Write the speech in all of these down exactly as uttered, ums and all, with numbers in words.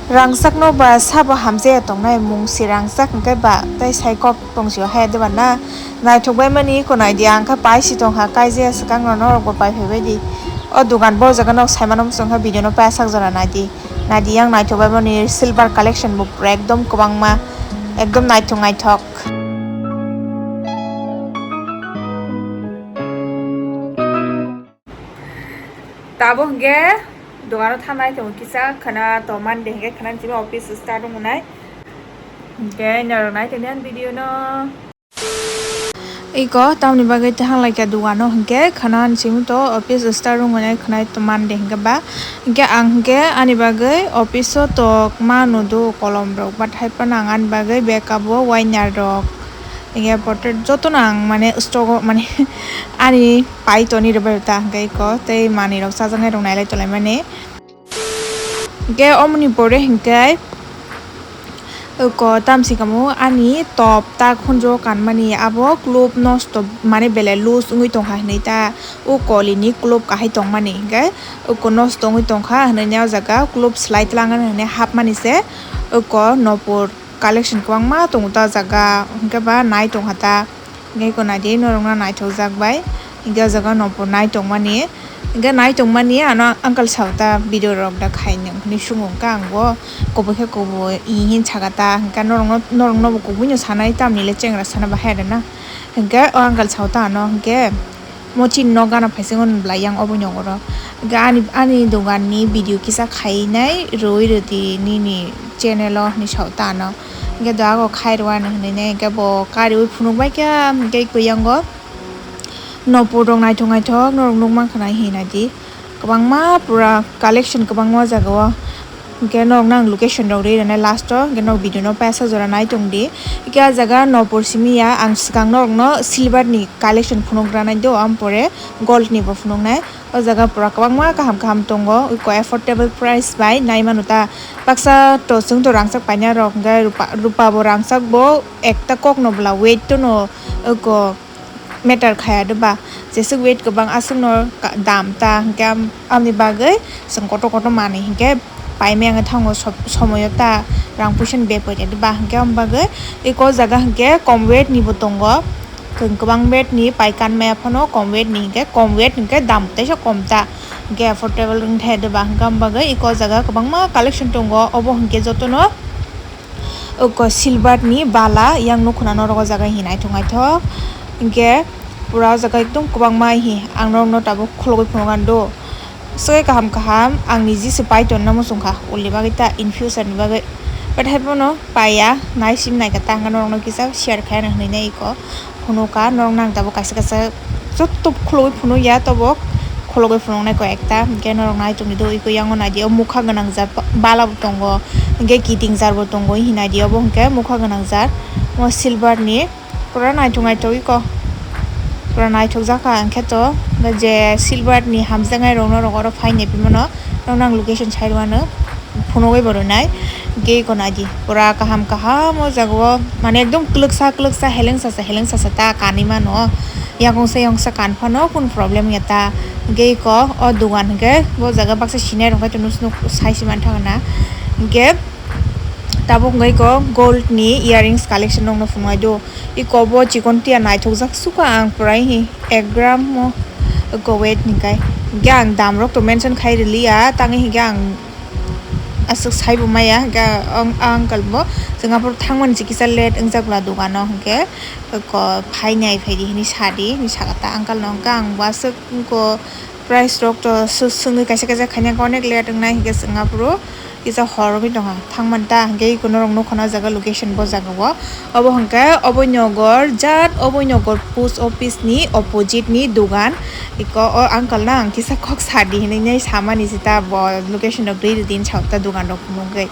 Rangchakno ba sabo hamjaya tongnai mung si rangchak hwnkhe ba tei sai kok tongsio hai de ba na. Naithok bai mani iko naidi ang khe pai si tongkha, kaijaya swkang no norok bo pai phai bai di. O dugan bo jaga nok sai mano muchung kha video no pai sak jora naidi. Naidi yang naithok bai mani silver collection bo pura ekdom kwbangma, ekdom naithok naithok. Tabuk hwnkhe dogano thanai tongo kisa khwna to Monday hwnkhe khwna simi office start wngnai. Hwnkhe norok nai tongdi ani video no. Iko tamni bagwi thanglai kha dogano hwnkhe khwna simi to office start wngnai khwna to Monday hwnkhe ba. Hwnkhe ang hwnkhe ani bagwi office o tok ma nudo kolom rok bathai phano ang ani bagwi bag abo wainer rok. Hwnkhe portrait jotono ang mane stock o mane ani pai toni rwbai ta hwnkhe iko tei manwi rok chajaknai rok nailai tolai mani. Hwnkhe omoni pore hwnkhe iko tamsi kamo ani top ta khunjo kanmani abo club nosto mane belai loose wngwi tongkha hinwi ta o kolini club kahai tongmani hwnkhe iko nosto wngwi tongkha hinwi o jaga club slai twlang hinwi hapmani se iko nopor. Collection kwbangma tongo ta jaga, hwnkhe ba nai tongkha ta, hwnkhe iko naidi norokno naithokjak bai, hwnkhe o jaga nopor nai tongmani, hwnkhe nai tongmani ano uncle sao ta video rok da khainwi hwnwi swngo, hwnkhe ang bo kubui khe kubui ee hin saka ta, hwnkhe norokno norokno bo kubuino sanai tamni le chengra sana bahai rwna, hwnkhe o uncle sao ta ano hwnkhe. Mo chini nok gana phaising hwn bwlai yang obo nyogoro. Hwnkhe ani, ani dogan ni video kisa khainai rwi rwdi nini channel o hinwi sao ta ano. Hwnkhe do ago khai rwani hinwi nai hwnkhe bo kariwi phunuk bai kha hwnkhe kwiyango nopor rok naithok naithok norok nukmankha nai hinwi naidi. Kwbangma pura collection kwbangma o jaga o. Hwnkhe norokno ang location rok rwi rwnai last o, hwnkhe norok video no paisa jora nai tongdi. Hwnkhe ah jaga nopor simi ya, ang swkang norokno silver ni collection phunuk ranai do, ampore gold ni bo phunuknai. O jaga pura kwbangma kaham kaham tongo, eko affordable price bai nai mano ta. Baksa to chwng to rangchak paina rok, hwnkhe rupa, rupa bo rangchak bo ekta kok no bwla weight to no eko. Matter khaya de ba, jeswk weight kwbang aswkno ka-, dam ta, hwnkhe am-, amoni bagwi chwng kotor kotor manwi hwnkhe paimaya wngwi thango sob-, somoyo ta rang puisa ni bag pai de ba, hwnkhe am bagwi eko jaga hwnkhe kom weight ni bo tongo, kwbang weight ni pai kanmaya phano kom weight ni hwnkhe kom weight hwnkhe dam teisa kom ta, hwnkhe affordable wngthai de ba, hwnkhe am bagwi eko jaga kwbangma collection tongo, obo hwnkhe jotono. Oko silver ni bala yang nukho na norok o jaga hi naithok naithok. Hinkhe pura o jaga ekdom kwbangma hi ang norok no tabuk khulugwi phunukna do. Swkhe kaham kaham ang niji se pai tonna muchungkha ulni bagwi ta in future ni bagwi. But haiphano paiya naisim naikha ta hwnkhe norok no kisa share khaina hinwi nai iko. Phunukha norok nang tabuk kaisa kaisa joto khulugwi phunukya tabuk khulugwi phunuknai koi ekta hinkhe norok nai tongdi do iko yango naidi o mokha gwnang jat bala bo tongo hinkhe kiting jar bo tongo hinai di obo hinkhe mokha gwnang jat o silver ni pura naithok naithok iko pura naithok jakha hinkhe to je silver ni hamjaknai rok norok oro phainai phimano norok nang location sai rwano. Phunugwi bo rwnai. Hinkhe eko naidi pura kaham kaham o jaga o mane ekdom kwlwksa kwlwksa helengsa sa helengsa sa ta kanwi mano. Yakungsa yakungsa kan phano kunu problem ya ta. Hinkhe eko o dogan hinkhe bo jaga baksa sinai rok phai tongno sai se mantha hwnna. Hinkhe tabuk hinkhe eko gold ni earrings collection rok no phunuknai do. Eko bo chikon tiya naithok jak suka ang pura hi ek gram o eko weight ni kai. Hinkhe ang dam rok to mention khai rwliya tangwi hinkhe ang. Aswk saibo maya hwnkhe ang, ang uncle bo chwng aphuru thangmani se kisa late wngjak bwla dogano hwnkhe ko phainai phaidi hinwi sadi hinwi sakha ta uncle no hwnkhe ang bo aswk ko price rok to sw-, swngwi kaisa kaisa khaina hwnkhe onek late wngnai hwnkhe chwng aphuru kisa hor wngwi tongkha thangmani ta hwnkhe eko norok nukha na o jaga location bo jaga o. Obo hwnkhe Oboinogar jat Oboinogar post office ni opposite ni dogan. Eko o uncle no ang kisa kok sadi hinwi nai samani se ta bo location rok rwi rwdi hinwi sa ta dogan rok phunugwi.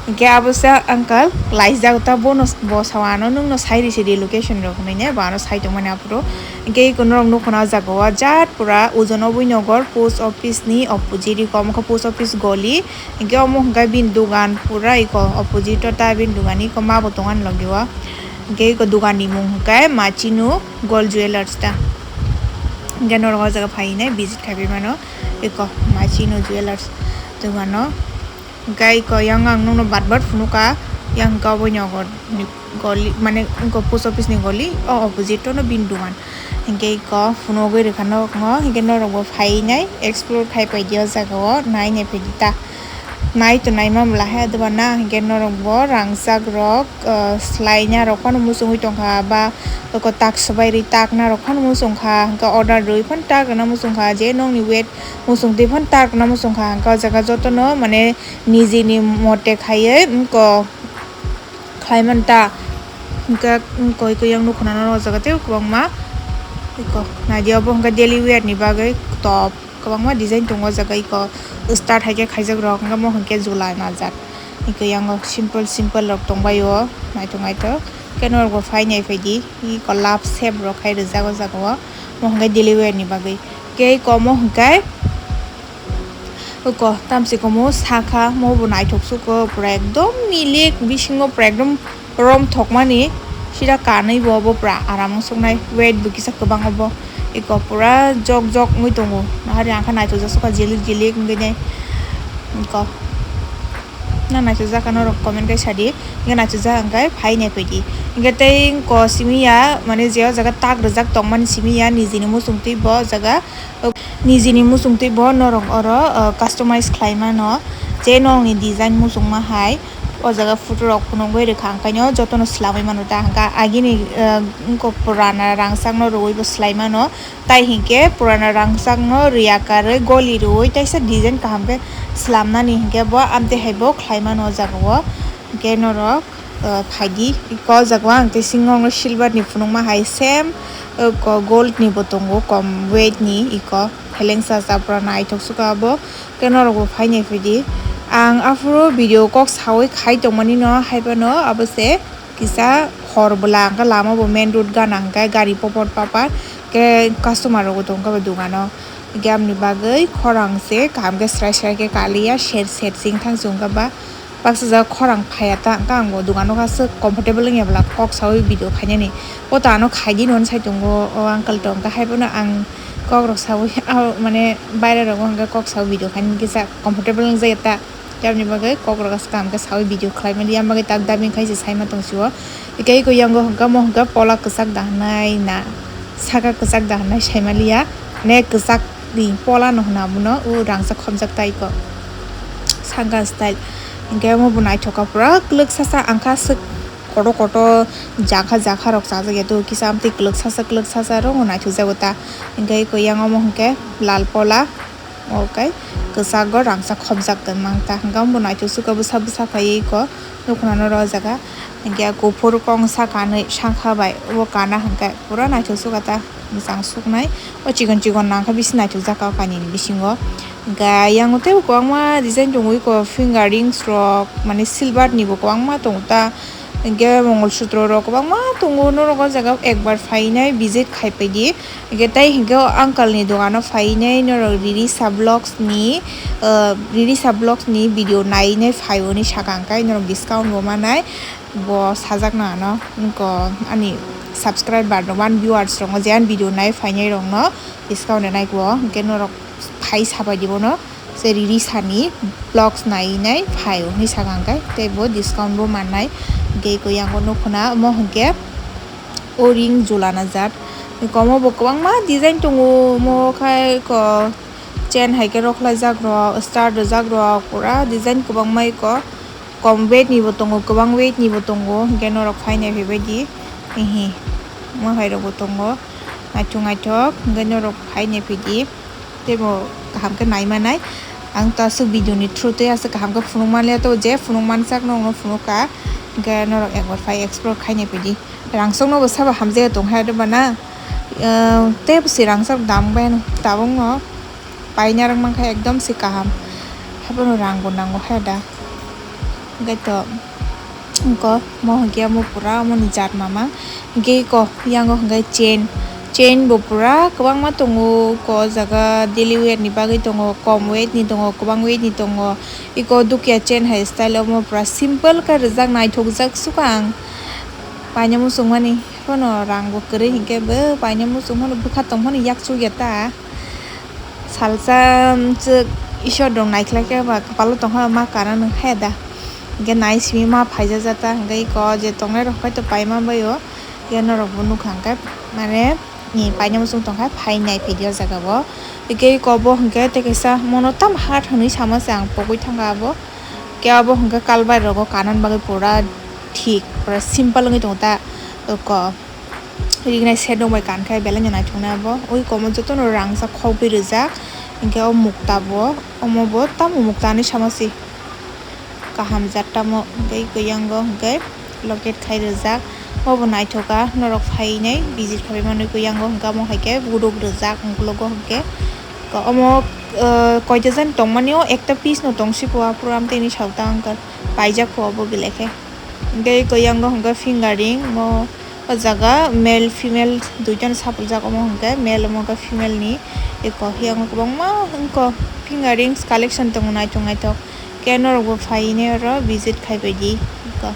Hinkhe abo se uncle laijak ta bono bo sa ano nwngno sai rw sidi location rok hinwi nai bo ano sai tongmani aphuru. Hinkhe eko norok nukha na o jaga o jat pura Ujon Oboinogar post office ni opposite eko omo khe post office goli. Hinkhe omo hwnkhe bini dogan pura eko opposite o ta bini dogan eko ma bo tongani logi o. Hinkhe eko dogan ni mung hwnkhe Machinu Gold Jewellers ta. Hinkhe norok o jaga phai hinai visit khai pai mano eko Machinu Jewellers dogan o. Hingke iko yang ang nokno bat bat phunukha, yang hingke obo nogo ni goli, mane iko post office ni goli, o opposite o no bini dogan. Hingke iko phunugwi rwkha nokno, hingke norok bo phai nai explore khai paidi o jaga o, nai nai phaidi ta. Nai to naima bwla hai doba na, hingke norok bo rangchak rok, ah, slai na rok phano muchungwi tongkha, ba iko tak swbai ri tak na rok phano muchungkha, hingke order rwi phano tak rwna muchungkha, je nokni weight muchungtwi phano tak rwna muchungkha, hingke o jaga jotono mane nijini mote khaiwi iko khlai manta. Hingke iko, iko yang nukho na norok o jaga tei kwbangma iko naidi obo hingke daily wear ni bagwi top. Kwbangma design tongo o jaga, iko start hai khe khaijak rok, hwnkhe mo hwnkhe jula najak. Iko yango simple simple rok tongbai o, naithok naithok. Khe norok bo phai nai phaidi, iko love shape rok khai rijak o jaga o, mo hwnkhe daily wear ni bagwi. Khe iko mo hwnkhe, iko tamsi komo sakha, mo bo naithok suko, pura ekdom milik, bisingo pura ekdom rom thokmani sida kanwi bo, bo pura aram wng suknai, weight bo kisa kwbang obo, iko pura jok jok wngwi tongo, nahari ang khe naithokjak sukha jilik jilik wngwi nai, iko na naithokjak kha norok comment khai sadi, hingke naithokjak hingke phai nai phaidi, hingke tei iko simi ya, mane je o jaga tak rijak tongmani simi ya, nijini muchungtwi bo o jaga. Nijini muchungtwi bo norok oro, ah, customize khlai mano, je nokni design muchungma hai o jaga photo rok phunugwi rwkha, hwnkhe no jotono swlamwi mano ta, hwnkhe agini, ah, wngkha purana rangchakno rwui bo swlai mano, tai hinkhe purana rangchakno rwya karwi goli rwui teisa design kaham khe swlamnani hinkhe bo amtwi hai bo khlai mano o jaga o, hinkhe norok. Ah, phaidi, iko o jaga o ang tei singo silver ni phunukma hai same, iko gold ni bo tongo kom weight ni, iko helengsa cha pura naithok suka obo, khe norok bo phai nai phaidi. Ang aphuru video kok sawi khai tongmani no, hai phano abo se kisa hor bwla, hwnkhe lama bo main road gana, hwnkhe gari popor papar, khe customer rok bo tongkha bo dogano, hwnkhe aboni bagwi khorang se kaham khe srai srai khe kaliya, ser ser chingthang chwngkha ba. Baksa jaga khorang phaiya ta, hwnkhe ang bo dogano aswk comfortable wngya bwla kok saui video khainani. O to ano khaidi hwnwi sai tongo o uncle to, hwnkhe hai phano ang kok rok saui, ah, mane baire rogo hwnkhe kok saui video khainani kisa comfortable wngjakya ta. Tamni bagwi kok rok aswk kaham khe saui video khlai mani, yang bagwi tak dubbing khai se sai ma tong sio. Tei khe eko yango hwnkhe omo hwnkhe pola kwchak da hwnwi na, saka kwchak da hwnwi sai maliya, ne kwchak ni pola no hwna abono, o rangchak khopjak tai kho sangha style. Hwnkhe omo bo naithok kha pura kwlwk sasa, ang kha aswk kotor kotor jakha jakha rok chajak ya, to kisa amtwi kwlwk sasa kwlwk sasa rok naithok jago ta. Hwnkhe eko yang omo hwnkhe lal pola. Okai kwchak o rangchak khopjak tongmani ta, hwnkhe omo naithok suka bwsa bwsa khaiwi eko nukhnano rw jaga, hwnkhe kuphur kongsa kanwi sangkha bai obo kana hwnkhe pura naithok suka ta, mwchang suknai o chikon chikon nangkha bisi naithok jaka o kainwini bisingo, hwnkhe yang teibo kwbangma design tongo eko finger rings rok mane silver ni bo kwbangma tongo ta. Hwnkhe mongol sutro rok kwbangma tongo, norok o jaga o ekbar phainai visit khai paidi. Hwnkhe tei hwnkhe o uncle ni dogano phainai norok Ririsa Vlogs ni, ah, Ririsa Vlogs ni video nainai phai hwnwi sakha, hwnkhe norok discount bo manai, bo sajak nang ano, wngkha ani subscriber rok, ani viewers rok, je ani video nai phainai rok no discount rwnai kho, hwnkhe norok phai sabaidi bono. Se Ririsa ni vlogs nai nai phai o hinwi sakha hwnkhe tei bo discount bo mannai. Hwnkhe eko yango nukho na omo hwnkhe o ring jula na jat. Eko omo bo kwbangma design tongo, omo khai eko chain hai khe rwkhlaijak rok, star rwjak rok, pura design kwbangma eko kom weight ni bo tongo, kwbang weight ni bo tongo, hwnkhe norok phai nai phaibaidi hihi omo hai rok bo tongo. Naithok naithok hwnkhe norok phai nai phaidi. Teibo kaham khe nai manai. Ang to aswk video ni through twi aswk kaham khe phunuk manliya, to je phunuk mansak norokno phunuk kha. Hwnkhe norok ekbar phai explore khai nai phaidi. Rangchakno bo sabo hamjagwi tong hai rw bana. Ehm, teibo se rangchak dam bai tabukno paina rwk mankha ekdom se kaham. Haphano rang bo nango hai da. Hwnkhe to. Eko, omo hwnkhe omo pura omoni jat mamang. Hwnkhe eko, yango hwnkhe chain. Chain bo pura kwbangma tongo. Eko, o jaga daily wear ni bagwi tongo, kom weight ni tongo, kwbang weight ni tongo. Eko, dukya chain hai style omo pura simple khe rijak, naithokjak sukha ang. Paina muchungmani phano rang bo kwrwi hinkhe bo paina muchung phano bwkha tong phano yak chukya ta. Salsa, amchwk, Isor rok naikhlai khe ba kwpalo tongkha ma kana nung khe da. Hwnkhe nai simi ma phaijak jata hwnkhe iko je tongnai rok khe to paima bai o. Hwnkhe norok bo nukha hwnkhe mane ni paina muchung tongkha phai nai phaidi o jaga o. Hwnkhe iko bo hwnkhe tei kaisa mono tam hard hwnwi sama se ang pogwi thangkha abo. Hwnkhe abo hwnkhe kalbai rogo kanan bagwi pura thik pura simple wngwi tongo ta iko. Rignai set rok bai kan khe belai no naithok nai abo. Ui komo jotono rangchak khogwi rijak. Hinkhe o mukta bo, omo bo tamo mukta hinwi sama se. Kaham jat tamo hinkhe kwyango hinkhe locket khai rijak. Obo naithoka norok phainai visit khlai manwi kwyango hinkhe omo hai khe guduk rijak uklogo hinkhe. Omo, ah, koita jani tongmani o ekta piece no tong siko aphuru amtwi hinwi sao ta uncle. Paijak kho obo belai khe. Hinkhe kwyango hinkhe fingering mo. O jaga male female duitano sapuljak omo hinkhe male omo hinkhe female ni eko hiyango kwbangma wngkha finger rings collection tongo naithok naithok khe norokbo phainai oro visit khaibaidi eko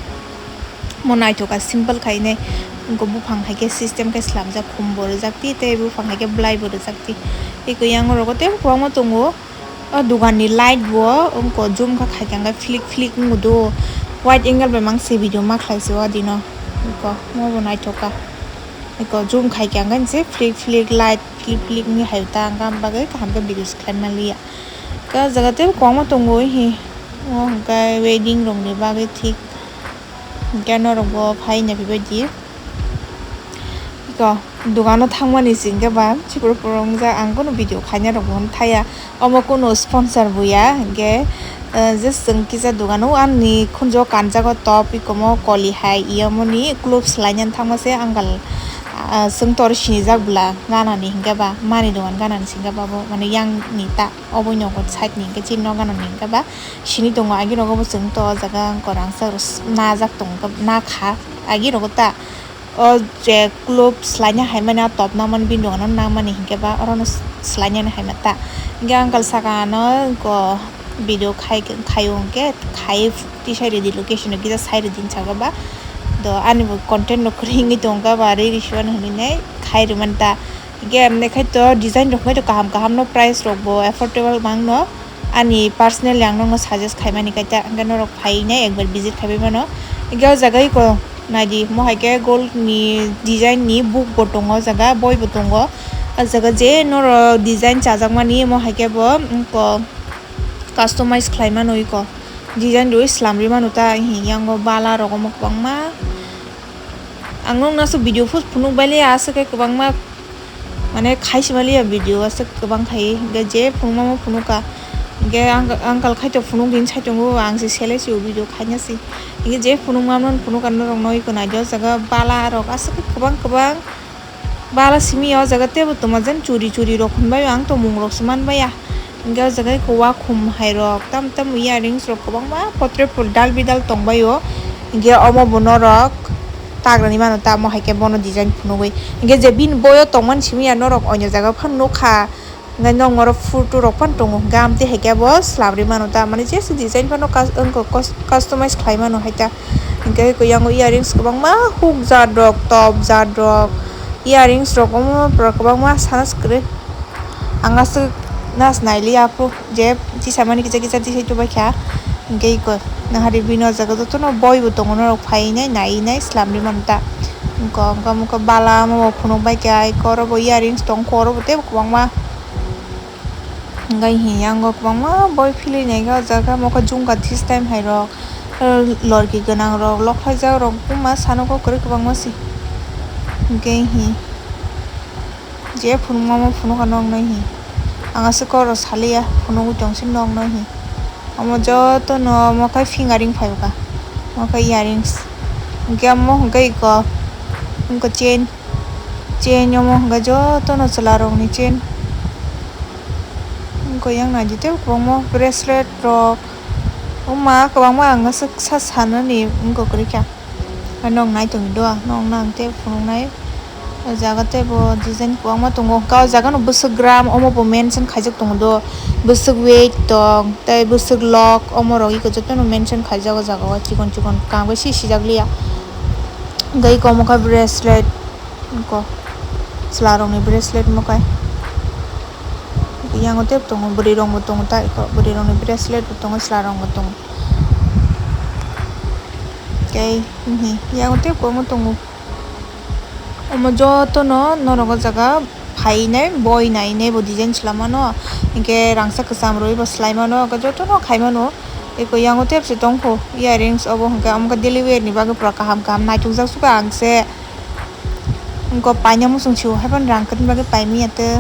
mo naithoka simple khainai wngkha buphang haikhe system khe slamjak khumbo rijak ti tei buphang haikhe bwlaibo rijak ti eko yang orogo tei kwbangma tongo. O dogan ni light bo wngkha zoom kha khaikha hwnkhe flick flick wngdo wide angle bai mang se video ma khlai se o dino eko mo bo naithok kha eko zoom khaikha hwnkhe se flick flick light flick flick wngwi hai ta hwnkhe am bagwi kaham khe video se khlai manliya hwnkhe o jaga tei kwbangma tongo hi o hwnkhe wedding rok ni bagwi thik. Hwnkhe norokbo phaina bebaidi eko dogano thangmani se hwnkhe ba chikoro poro wngjak ang kunu video khaina rokbo thaya omo kunu sponsor bo ya hwnkhe just chwng kisa dogano ani khunjo kanjago top eko mo koli hai yamoni club swlainani thangma se uncle chwng tor sinijak bwla ganani hwnkhe ba mani dogan ganani se hwnkhe ba bo mane yang ni ta obo nogo side ni hwnkhe chini nok ganani hwnkhe ba. Sini tongo agi rogo bo chwng to o jaga wngkha rangchak rw najak tongo na kha agi rogo ta o je club swlaina hai mani o top na mani bini dogano na mani hinkhe ba oro no swlainani hai ma ta hinkhe uncle saka ano wngkha video khai khaio hinkhe khai tisai rwdi location rok kisa sai rwdi hinwi saka ba do ani bo content no kwrwi wngwi tongo ba rwi rwsio hinwi khai rwmani ta hinkhe amne khai to design rok khai to kaham kaham no price rok bo affordable mang no. Ani personally ang nokno suggest khaimani kaita, hwnkhe norok phainai ekbar visit khaibai mano. Hwnkhe o jaga eko naidi, mo hai khe gold ni design ni book bo tongo o jaga, boi bo tongo. O jaga je norok design chajakmani, mo hai khe bo wngkha customize khlai mano eko, design rwi slam rwi mano ta, hinkhe yango bala rok omo kwbangma. Ang nokno aswk video phus phunuk baili aswk khe kwbangma, mane khai se maliya video aswk kwbang khai, hwnkhe je phunukma phunukha, hwnkhe uncle khai to phunuk din sai tongo, ang se selai se o video khaina se, hwnkhe je phunukma phunukha norok no eko naidi o jaga bala rok aswk kwbang kwbang. Bala simi o jaga teibo tongma jen churi churi rok hinbai ang tongmung rok se manbaiya. Hingke o jaga eko wakhum hai rok tam tam earrings rok kwbangma potre pore dal bidal tongbaio. Hingke omo bo norok tagrani mano tamo hai khe bono design phunugwi. Hingke je bini boyo tongmani simi ya norok oino jaga phano nukha. Hingke nok norok photo rok phano tongo. Hingke amtwi hai khe bo swlamrwi mano ta. Mane jesa design phano cus-, wngkha cus-, customize khlai mano hai ta. Hingke eko yango earrings kwbangma hook jat rok, top jat rok, earrings rok omo pura kwbangma sana se kwrwi. Ang aswk nas nailiya aphuru je tisamani kisa kisa tisai chubaikha. Hingke eko nahari bini o jaga jotono boi bo tongo norok phainai nainai swlamrwi mano ta. Eko wngkha bala omo bo phunukbaikha eko oro bo earrings tongkha oro bo teibo kwbangma. Hingke hiya ang o kwbangma boi philwi naikhe o jaga, omo khe jumkha this time hai rok, lorki gwnang rok, lokhai jak rok, buma sanukgo kwrwi kwbangma se. Hingke hi je phunukma omo phunukha nokno hi, ang aswk khe oro saliya, phunugwi tongse nokno hi. Omo jotono omo khe fingering phaiba, omo khe earrings, hingke omo hingke eko, hingke chain. Chain omo hwnkhe jotono chwla rokni chain. Wngkha yang naidi tei kwbangma bracelet rok. Wngma kwbangma ang aswk sa sanani wngkha kwrwikha. Haino ang naitongo do, nokno ang tei phunuknai. O jaga tei bo design kwbangma tongo. Hwnkhe o jaga no bwswk gram omo bo mention khaijak tongo do. Bwswk weight tong, tei bwswk lok omo rok eko jotono mention khaijak o jaga o chikon chikon kangbai se sijak liya. Hwnkhe eko omo khe bracelet. Eko chwla rokni bracelet mo kai. Yango tei tongo, bwrwi rok bo tongo, tai bwrwi rokni bracelet bo tongo, chwla rok bo tongo. Tei yango tei kwbangma tongo. Omo jotono norok o jaga phainai, boi nainai bo design swlamano, hinkhe rangchak kwcham rwi bo swlaimano, jotono khaimano. Eko yango tebse tongkho earrings obo, hinkhe omo khe daily wear ni bagwi pura kaham kaham naitukjak sukha ang se. Wngkha paina muchung sio, haibani rang kwrwini bagwi paimanya tei,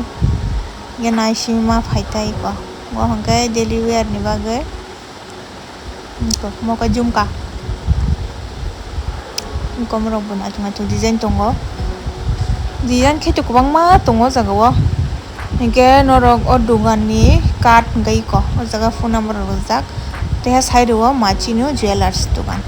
hinkhe naisingma phaitai eko. Omo hinkhe daily wear ni bagwi. Eko, omo khe jumka. Eko, omorok bo naithok naithok design tongo. Design khe to kwbangma tongo o jaga o. Hinkhe norok o dogan ni card hinkhe eko, o jaga phone number rok rijak. Tei side o Machinu Jewellers dogan.